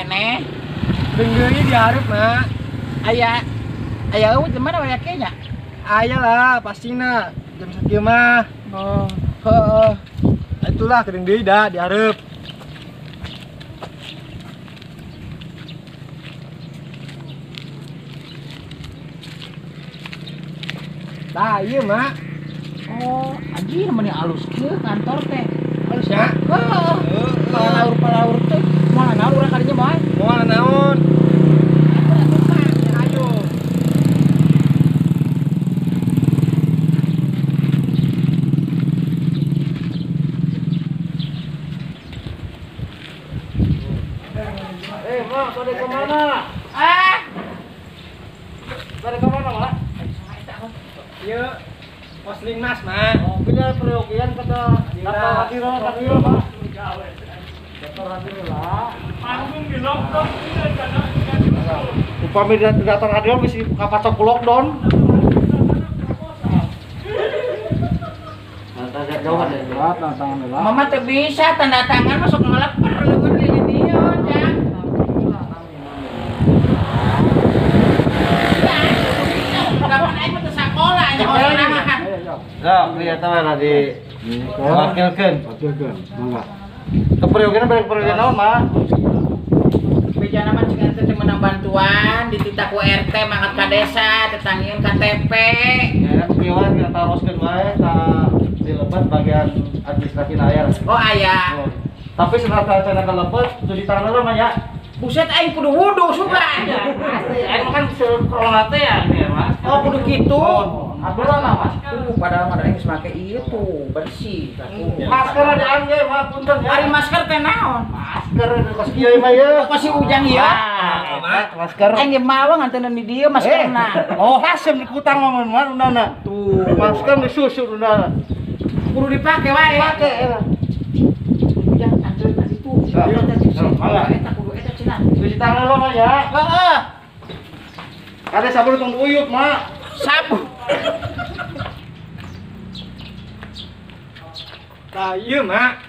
keneh. Deui dihareup, Mak. Aya aya eueuh di mana aya nya? Aya lah pastina jam sakieu mah. Oh, heeh. Itulah kedeung deui da dihareup. Tah, ieu, Mak. Oh, anjir meni alus kieu kantor teh. Alus ya? Heeh. Palaur-palaur teh moal naon urang kadinya moal? Moal naon? Ayo. Mak, bade ka mana? Ah. Bade ka mana, Mak? Ieu posling Mas, Mak. Oh, pilih peryogian kata daftar hadir hadir, Pak. Daftar hadir lah. Panggung di lockdown. Upami daftar hadir bisa kapacok lockdown. Mama teu bisa tanda tangan masuk meleper leuweung di dieu, Jang. Kapan aing mah teu sakola nya sorangan. Sok, lihat mah di wakilkeun. Wakilkeun, mangga. Keperyogian balik peryogian naon, Mah? Bejana mah cik ente teh menang bantuan dititah ku RT mangkat ka desa, tetangieun KTP. Ya, keperyogian kita taroskeun wae ka dilebet bagian administrasi aya. Oh, aya. Oh. Tapi setelah cenah kalebet cuci tangan heula mah ya. Buset aing kudu wudu sugan. Pasti aing kan corona teh ya, Mas. Oh, kudu kitu. Oh, aturan lah, Mas. Tuh, padahal mah aing geus make ieu tuh, bersih atuh. Masker diangge, Mas, punten ya. Ari masker teh naon? Masker kos kieu mah ieu. Kos si Ujang ieu. Masker. Aing ge mawa nganteun di dieu maskerna. Oh, hasem dikutang mah mun undana. Tuh, masker disusu undana. Kudu dipake wae. Pake eta. Ujang anteun ka ditu. Mangga. Eta kudu eta cenah. Cuci tangan lo mah ya. Heeh. Kade sabun tong uyup, Mak. Sabun. Tah, ieu, Mak.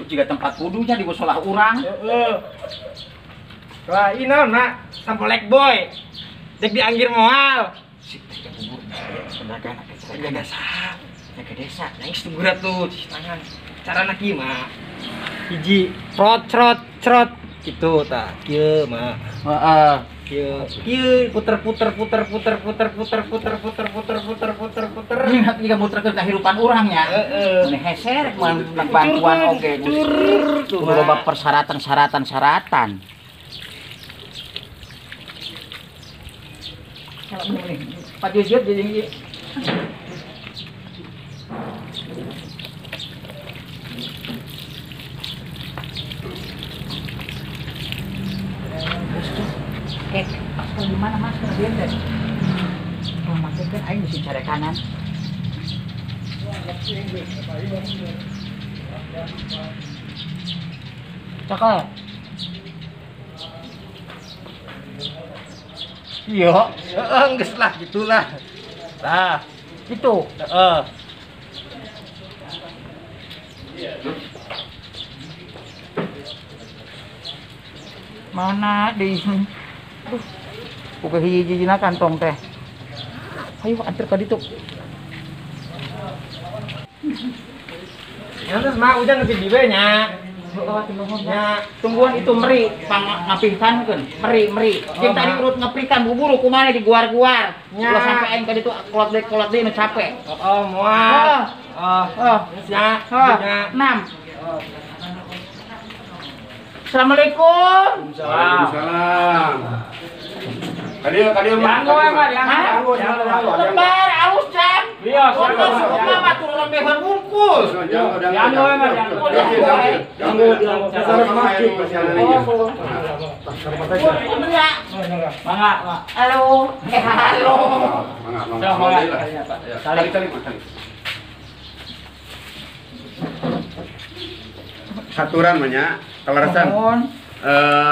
Jika tempat wudunya di musola urang. Heeh. Wah, ieu naon, Mak? Sampel leg boy. Dek dianggir moal. Sip, teh bubur. Pedagang jaga desa. Jaga desa. Nangis tunggu tuh cuci tangan. Carana kieu, Mak. Hiji, trot trot trot gitu tah. Kieu, Mak. Heeh. Kieu. Kieu puter puter puter puter puter puter puter puter puter puter puter puter. Ingat jika muter ke kehidupan urang nya. Heeh. Mun heser mun bantuan oge. Kudu loba persyaratan syaratan syaratan. Kalau nih, Pak Yusuf jadi masker di mana masker dia teh? Kalau masker kan aing mesti cari kanan. Cakep. Iya, heeh geus lah gitulah. Tah, gitu. Heeh. Mana di aduh, buka hiji-hijina kantong teh. Ayo anter ka ditu. Ya terus Mak Ujang nepi di we nya. Nya, tungguan itu meri pangapihkankeun, meri. Jeung tadi urut ngeprikan buburu kumaha diguar-guar. Ulah sampai aing ka ditu kolot deui nu capek. Heeh, moal. Heeh. Heeh, nya. 6. Assalamualaikum. Waalaikumsalam. Kadieu mah. Dianggo we, Mak, dianggo. Lebar alus jam. Iya, kumaha mah turun lebehan bungkus. Dianggo we, Mak, dianggo. Dianggo, dianggo. Mangga, Mak. Halo. Halo. Mangga, mangga. Tali, tali, tali. Saturan mah nya, kaleresan.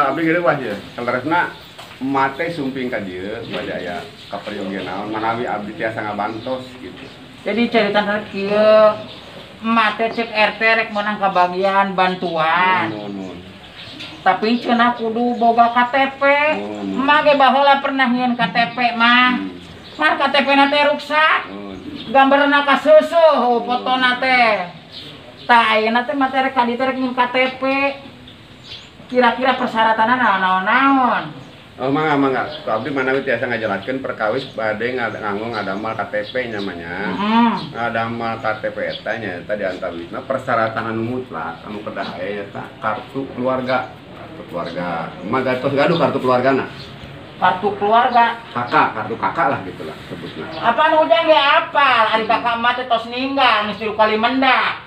Abdi geureun wah ieu. Kaleresna mate sumping ka dieu bade aya kaperyogian naon manawi abdi tiasa ngabantos gitu. Jadi carita kieu mate cek RT rek meunang kabagian bantuan. Nuhun. Tapi cenah kudu boga KTP. Emak ge baheula pernah nyieun KTP mah. Mar KTP na teh ruksak. Gambarna kaseuseuh fotona teh. Tah ayeuna teh mah teh rek ka ditu rek nyieun KTP. Kira-kira persyaratanna naon-naon? Oh mangga mangga. Ku abdi manawi tiasa ngajelaskeun perkawis bade nganggo ngadamal KTP namanya. Ngadamal KTP eta nyaeta di antawisna persyaratan anu mutlak anu kedah aya nyaeta kartu keluarga. Kartu keluarga. Mah tos gaduh kartu keluargana. Kartu keluarga. Kakak, kartu kakak lah gitulah sebutna. Apaan ujang ge apal? Ari kakak mah teh tos ninggal geus tilu kali mendak.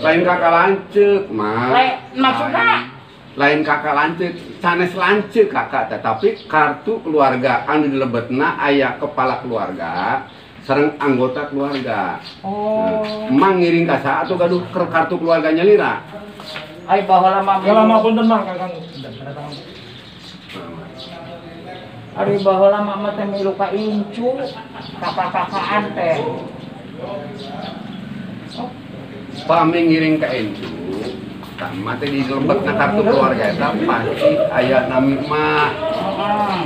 Lain kakak lanceuk mah. Maksudna lain kakak lanceuk, sanes lanceuk kakak, tetapi kartu keluarga anu dilebetna aya kepala keluarga sareng anggota keluarga. Oh. Nah, emang ngiring ka saha atuh gaduh kartu keluarganya lira. Ai baheula mah Kalau mah punten mah Kakang. Ari baheula mah teh milu ka incu, kakak-kakaan teh. Pami ngiring ka incu, sama teh di lebetna kartu keluarga eta pasti aya nami emak.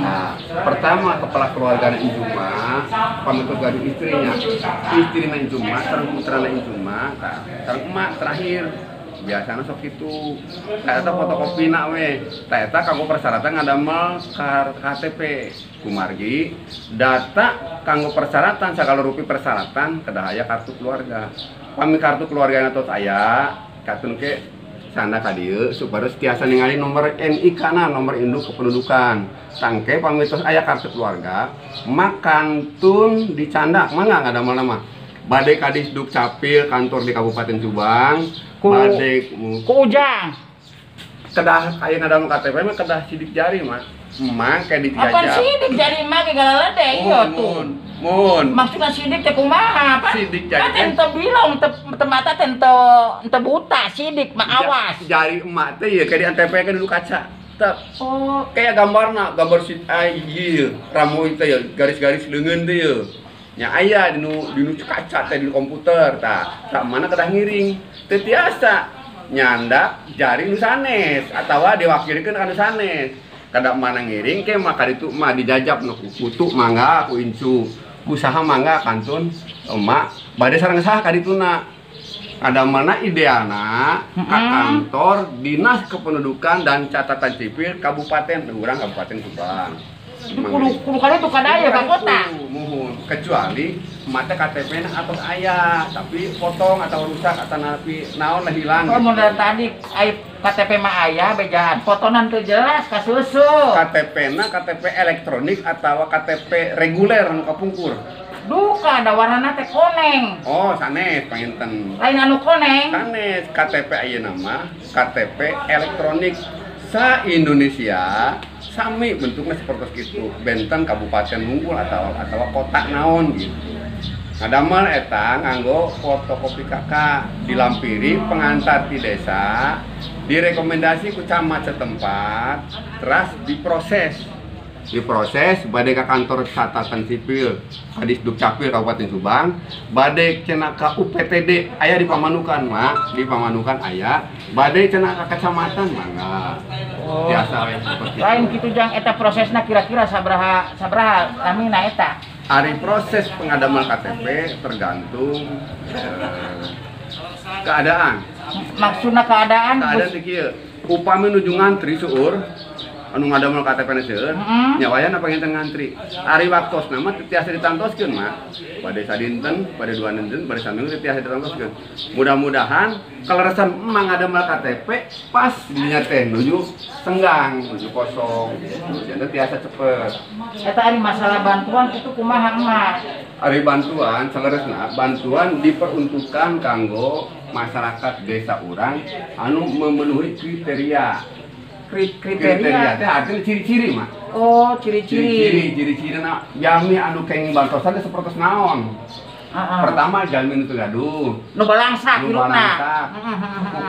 Nah, pertama kepala keluargana incu mah pami gaduh istrinya. Istrina incu mah sareng putrana incu mah, tah sareng emak terakhir. Biasana sok kitu. Tah eta fotokopina we. Tah eta kanggo persyaratan ngadamel KTP. Kumargi data kanggo persyaratan sagala rupi persyaratan kedah aya kartu keluarga. Pami kartu keluargana tos aya, katun ke sana ka dieu supados tiasa ningali nomor NIK na, nomor induk kependudukan. Tangke pami tos aya kartu keluarga, makantun dicandak mangga ngadamel mah. Bade ka Disduk Capil kantor di Kabupaten Subang, bade ku ujang. Kedah aya ngadamel KTP mah kedah sidik jari mah. Emang kayak dijajah. Apaan sidik jari mah ge galalede ieu tuh. Mun. Maksudna sidik teh kumaha? Apa? Sidik jari. Kan teu bilong teu mata teh teu buta sidik mah awas. Jari emak teh ieu kayak di ATP kan dulu kaca. Tep. Oh, kayak gambarna, gambar si ieu rambut teh ya garis-garis leungeun teh ieu. Nya aya dinu kaca teh di komputer tah. Tak mana kedah ngiring. Teu tiasa nyandak jari nu sanes atawa diwakilkeun ka nu sanes. Kada mana ngiring ke maka ditu mah dijajab nu kutu mangga ku incu. Usaha mangga kantun emak bade sareng saha ka dituna. Ada mana idealna ka kantor Dinas Kependudukan dan Catatan Sipil Kabupaten urang Kabupaten Subang. Kudu kali itu kadaya ka kota. Muhun kecuali mata KTP na atos aya tapi potong atau rusak atau napi naon lah hilang. Oh mun tadi ai KTP mah aya bejaan fotonan teu jelas kasusu. KTP na KTP elektronik atau KTP reguler anu kapungkur. Duka ada warnana teh koneng. Oh sanes panginten. Lain anu koneng. Sanes KTP ayeuna mah KTP elektronik sa Indonesia sami bentuknya seperti itu, benten kabupaten Munggul atau kota naon gitu. Ngadamel eta nganggo fotokopi kakak dilampiri pengantar di desa, direkomendasi ku camat setempat, terus diproses. Diproses bade ka kantor catatan sipil Kadisduk Capil Kabupaten Subang, bade cenah ka UPTD aya di Pamanukan mah, di Pamanukan aya, bade cenah ka kecamatan mangga. Oh. Biasa we seperti lain kitu jang eta prosesna kira-kira sabaraha sabaraha lamina eta. Ari proses pengadaman KTP tergantung keadaan. Maksudna keadaan? Keadaan teh kieu. Upami nuju ngantri seueur anu ngadamel KTP na seueur, nyawayana panginten ngantri. Ari waktosna mah teu tiasa ditantoskeun mah. Bade sadinten, bade dua dinten, bade saminggu teu tiasa ditantoskeun. Mudah-mudahan kaleresan emang ngadamel KTP pas dinya teh nuju senggang, nuju kosong gitu. Jadi tiasa cepet. Eta ari masalah bantuan itu kumaha emak? Ari bantuan saleresna bantuan diperuntukkan kanggo masyarakat desa urang anu memenuhi kriteria. Kriteria teh artinya ciri-ciri mah. Oh, ciri-ciri. Ciri-ciri na jalmi anu kenging bantosan teh sapertos naon. Pertama jalmi nu teu gaduh. Nu balangsak hirupna.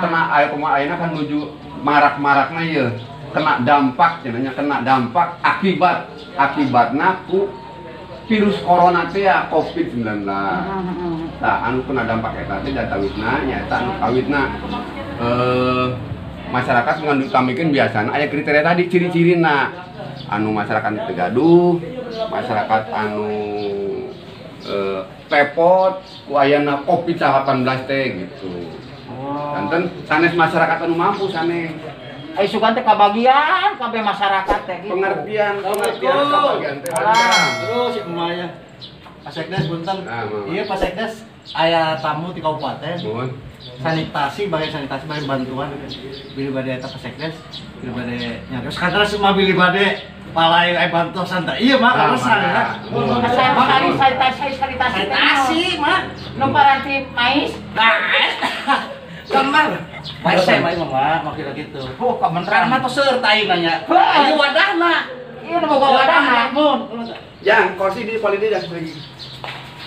Kena aya kumaha ayeuna kan nuju marak-marakna ieu. Kena dampak cenah kena dampak akibatna ku virus corona teh ya COVID-19. Tah anu kena dampak eta teh datawisna nyaeta anu kawitna Masyarakat ngan diutamikeun biasana aya kriteria tadi ciri-cirina. Anu masyarakat teu gaduh, masyarakat anu repot ku ayana Covid-19 teh gitu. Kanten sanes masyarakat anu mampu sanes. Ai sugan teh kabagian kabeh masyarakat teh gitu. Pengertian pengertian kabagian teh. Terus si emaknya. Pak Sekdes punten. Nah, iya Pak Sekdes aya tamu di kabupaten. Mohon. Sanitasi bagian sanitasi bagian bantuan. Bilih bade eta Pak Sekdes, bilih bade nyarios katana semua bilih bade palai aya bantosan teh. Iya mah kaleresan ya. Sanitasi sanitasi Sanitasi mah. Nu paranti mais. Nah, kan mah. Mais mah mah mah kira gitu. Oh, kebeneran. Kan mah tos seueur tah nanya. Ieu wadahna. Ieu nu boga wadahna. Mun. Yang kursi di paling dia lagi.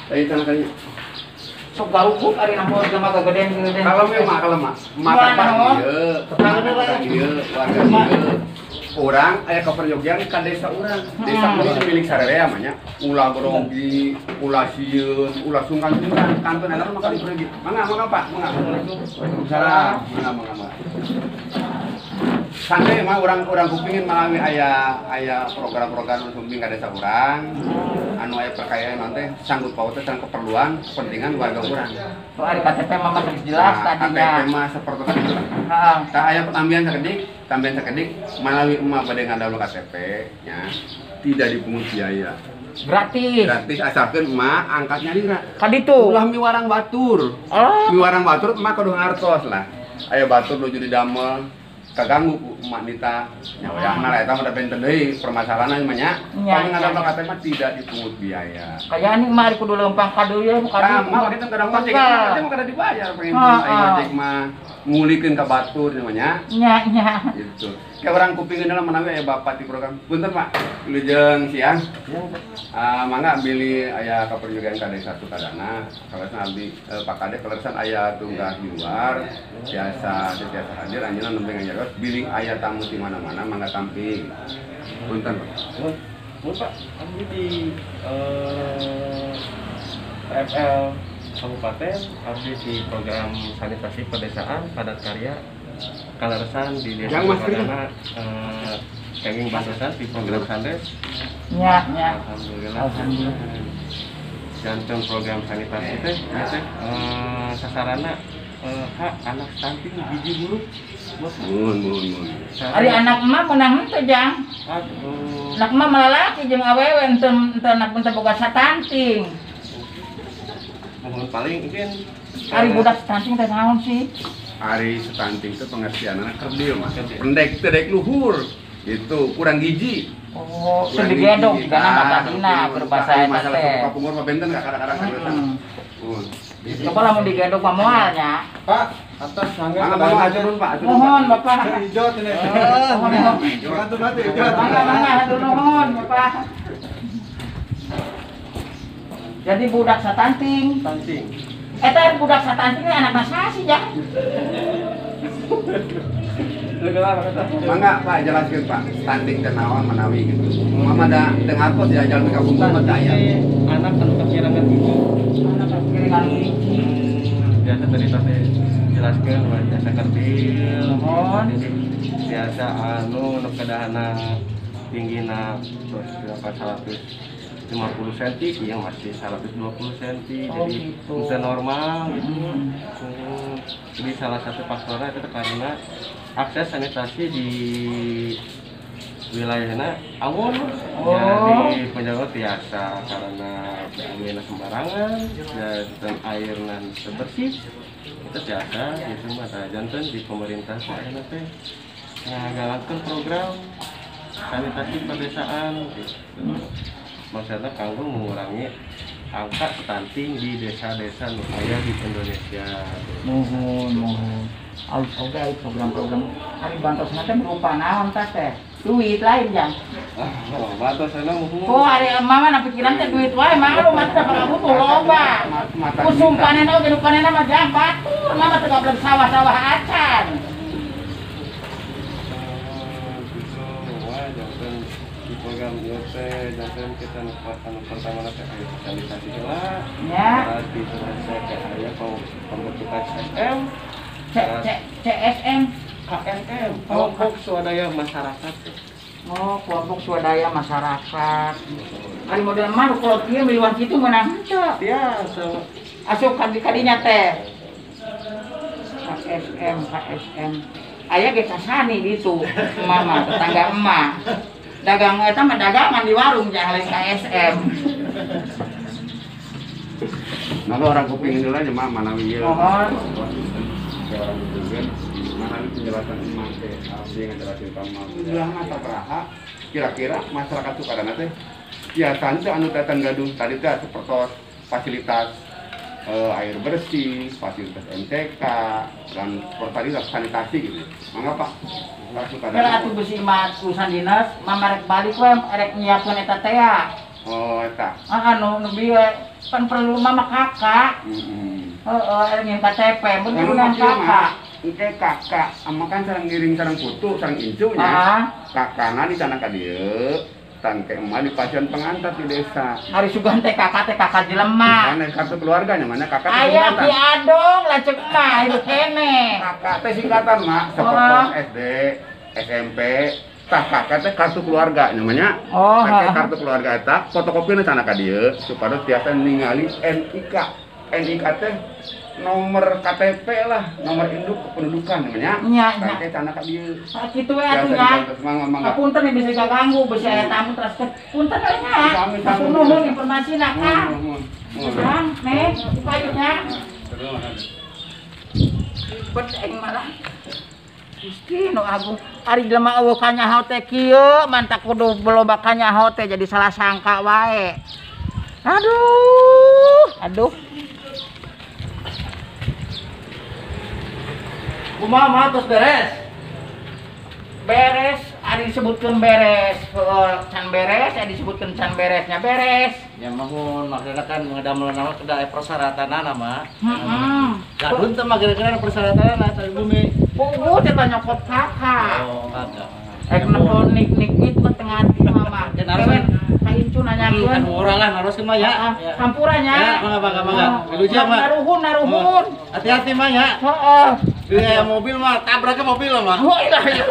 Tadi tanah kali. Sok garukuk ari nampo jelema gagedean-gedean. Kalau mah kalau mah mata Pak ieu, tetangga ieu, warga ieu. Urang aya kaperyogian ka desa urang. Desa ini milik sararea mah nya. Ulah grogi, ulah sieun, ulah sungkan-sungkan. Kantun eta mah kali pergi. Mangga mangga Pak, mangga. Waalaikumsalam. Mangga mangga mangga. Santai mah urang-urang kupingin melalui aya aya program-program nu sumping ka desa urang. Anu aya perkayaan nanti sanggup paut teh sareng keperluan kepentingan warga urang. Oh, ari KTP mah geus jelas Nah, tadinya. KTP mah seperti itu lah. Heeh. Tah aya tambahan sakedik melalui emak bade ngadamel KTP nya tidak dipungut biaya. Gratis. Gratis asalkeun emak angkat nyalira. Ka ditu. Ulah miwarang batur. Oh. Miwarang batur emak kudu ngartos lah. Aya batur nuju didamel kaganggu ku emak nita. Nya wayahna lah eta mah da benten deui permasalahanna mah nya. Nya, Pami nya. ngadamel KTP mah tidak dipungut biaya. Kayaknya mah ari kudu leumpang ka dieu ka Tah, dieu. mah kita kadang ngojek, kita mah kada dibayar pengen Ah, aing ah. ngojek mah ngulikeun ka batur namanya. Nya nya. Gitu. Kayak orang kupingin dalam menawi aya bapak di program. Punten Pak, wilujeng siang. Ah, mangga bilih aya kaperyogian ka desa Sukadana, kaleresan abdi Pak Kades kaleresan aya tunggah di luar, biasa teu tiasa hadir anjeunna nembe nganyarios bilih aya tamu di mana-mana mangga tampi. Punten Pak. Mun Pak, kami di PFL Kabupaten, abdi di program sanitasi pedesaan padat karya kaleresan di desa Yang Mas Sukadana kenging bantosan di program Sandes. Nya nya. Alhamdulillah. Alhamdulillah. Janten program sanitasi teh ieu teh sasaranna hak anak stunting gizi buruk. Bos. Mun mun mun. Ari anak emak menang henteu jang. Aduh. Anak emak malalaki jeung awewe henteu henteu anak henteu boga satanting. Mohon paling mungkin Ari budak stunting teh naon sih? Ari stunting itu pengertianna kerdil mah. Kerdil. Pendek teu daek luhur. Gitu, kurang gizi. Oh, teu digedong juga nama tadina keur basa eta masalah teh. kapungkur mah benten ka kadang-kadang Hmm. Mun. Coba lamun digedong mah moal nya. Pak, atas mangga. Mangga mangga atur nuhun Pak, atur nuhun, Mohon Pak. Bapak. Hijau ini. Mohon, mohon. Kantor nanti hijau. Mangga mangga hatur nuhun Bapak. Jadi budak satanting. stunting. Eta budak satanting teh anak saha sih jang? Mangga Pak jelaskeun Pak, stunting teh naon menawi gitu. Mama da teu ngartos ya jalan ka kapungkur mah teu aya. Anak anu kekirangan gizi. Anak kekirangan gizi. Biasa tadi tadi jelaskan wah biasa kerdil. Mohon. Jadi biasa anu nu kedahana tinggina terus berapa 150 cm, iya masih 120 cm, Oh, jadi gitu. bisa normal gitu. Hmm. Jadi salah satu faktornya itu karena akses sanitasi di wilayahnya awon. Oh. Jadi penjaga biasa karena BAB sembarangan dan air nan bersih itu biasa gitu mah. Tah, janten di pemerintah teh ayeuna teh ngagalangkeun program sanitasi pedesaan gitu. Maksudnya kanggo mengurangi angka stunting di desa-desa nu aya di Indonesia. Mohon, mohon. Alus oge ari program-program ari bantosna teh berupa naon tah teh? Duit lain jang. Oh, bantosna muhun. Oh, ari mama na pikiran teh duit wae malu mah teh pangabutuh loba. Mata Usum kita. panen oge nu panenna mah jang batur, mama teh gablek sawah-sawah acan. Gitu, wah jangan di program ieu teh jangan kita nu anu pertama teh aya sosialisasi heula. Ya. Terus di selesai teh aya pembentukan CSM. C C CSM. KSM, kelompok swadaya masyarakat. Oh, kelompok swadaya masyarakat. Ari model mah kalau kieu miluan kitu meunang henteu. Biasa. Asup ka kadinya teh. KSM, KSM. Aya ge kasani gitu. Mama tetangga emak. Dagang eta mah dagangan di warung jangan lain KSM. Nah, orang kuping dulu aja mah manawi ieu. Mohon. Orang kuping manawi penjelasan emak teh abdi ngajelasin ka emak. Ulah mah sabaraha kira-kira masyarakat Sukadana teh biasanya teh anu teh gaduh tadi teh sepertos fasilitas air bersih, fasilitas MCK, dan seperti tadi sanitasi gitu. Mangga Pak. Kalau atuh besi mah urusan dinas, mah rek balik we rek nyiapkeun eta teh ya. Oh, eta. Ah, nu bieu pan perlu mah kakak. Heeh. Heeh, rek nyeun KTP, mun kudu kakak. Engke kakak, ama kan sareng ngiring sareng putu, sareng incu nya. Kakana di sana ka dieu. Tangke emak di pasien pengantar di desa. Hari sugan teh kakak teh kakak jelema. Mana kartu keluarganya mana kakak teh Aya Ki Adong lanceuk emak hidup kene. Kakak teh singkatan mak seperti SD, SMP, tah kakak teh kartu keluarga namanya. Oh, kakak kartu keluarga eta fotokopina sana ka dieu supaya tiasa ningali NIK. NIK teh nomor KTP lah, nomor induk kependudukan namanya. Nya, nya. Kakek sana ka dieu. Kitu we atuh nya. Punten nih bisa ganggu, bisa aya tamu terus punten we nya. Nuhun informasina Kang. Kang, nih, payunya. Ribet aing malah. Gusti nu agung, ari jelema eueuh kanyaho teh kieu, mantak kudu loba kanyaho teh jadi salah sangka wae. Aduh, aduh. Kumaha mah tos beres? Beres, ari disebutkeun beres, can beres, ari disebutkeun can beresnya beres. Ya mohon, maksudna kan ngadamel naon kedah aya persyaratanana mah. Heeh. Gadun teh mah gara-gara persyaratanana tadi bumi. Puguh teh nyokot kakak. Oh, kakak. Rek nempo nik-nik itu tengah hati mama. Kewen ka incu nanyakeun. Kan urang lah naroskeun mah ya. Hampura nya. Ya, mangga mangga mangga. Wilujeng mah. Naruhun naruhun. Hati-hati mah ya. Heeh. Iya, mobil mah tabraknya mobil lah mah. Oh, iya.